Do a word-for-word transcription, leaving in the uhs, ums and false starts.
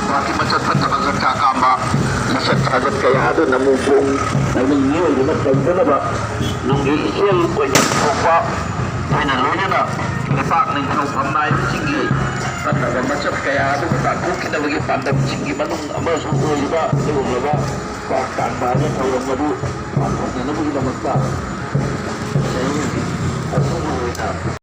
ꯄꯥꯛꯀꯤ ꯃꯆꯠ ꯐꯠꯇꯕ ꯀꯥ ꯀꯥꯝꯕ ꯃꯁꯛ ꯊꯥꯒꯠ ꯀꯌꯥ ꯑꯗꯨꯅ ꯑꯃꯨꯛ ꯄꯨꯡ ꯅꯪꯒꯤ ꯃꯤꯑꯣꯏꯕꯅ ꯇꯧꯗꯅꯕ ꯅꯨꯡꯒꯤ ꯏꯆꯦꯜ ꯑꯣꯏꯅ ꯊꯣꯛꯄ ꯑꯩꯈꯣꯏꯅ ꯂꯣꯏꯅꯅ ꯂꯩꯄꯥꯛ ꯅꯤꯡꯊꯧ ꯐꯝꯅꯥꯏꯕꯁꯤꯡꯒꯤ ꯐꯠꯇꯕ ꯃꯆꯠ ꯀꯌꯥ ꯑꯗꯨ ꯇꯥꯟꯊꯣꯛꯈꯤꯅꯕꯒꯤ ꯄꯥꯟꯗꯝꯁꯤꯡꯒꯤ ꯃꯅꯨꯡ ꯑꯃꯁꯨ ꯑꯣꯏꯔꯤꯕ ꯑꯗꯨꯒꯨꯝꯂꯕ ꯄꯥꯛ ꯇꯥꯟꯕ ꯍꯥꯏꯕ ꯊꯧꯔꯝ ꯑꯗꯨ ꯄꯥꯡꯊꯣꯛꯅꯅꯕꯒꯤꯗꯃꯛꯇ ꯑꯁꯤꯒꯤ ꯑꯣꯏꯅ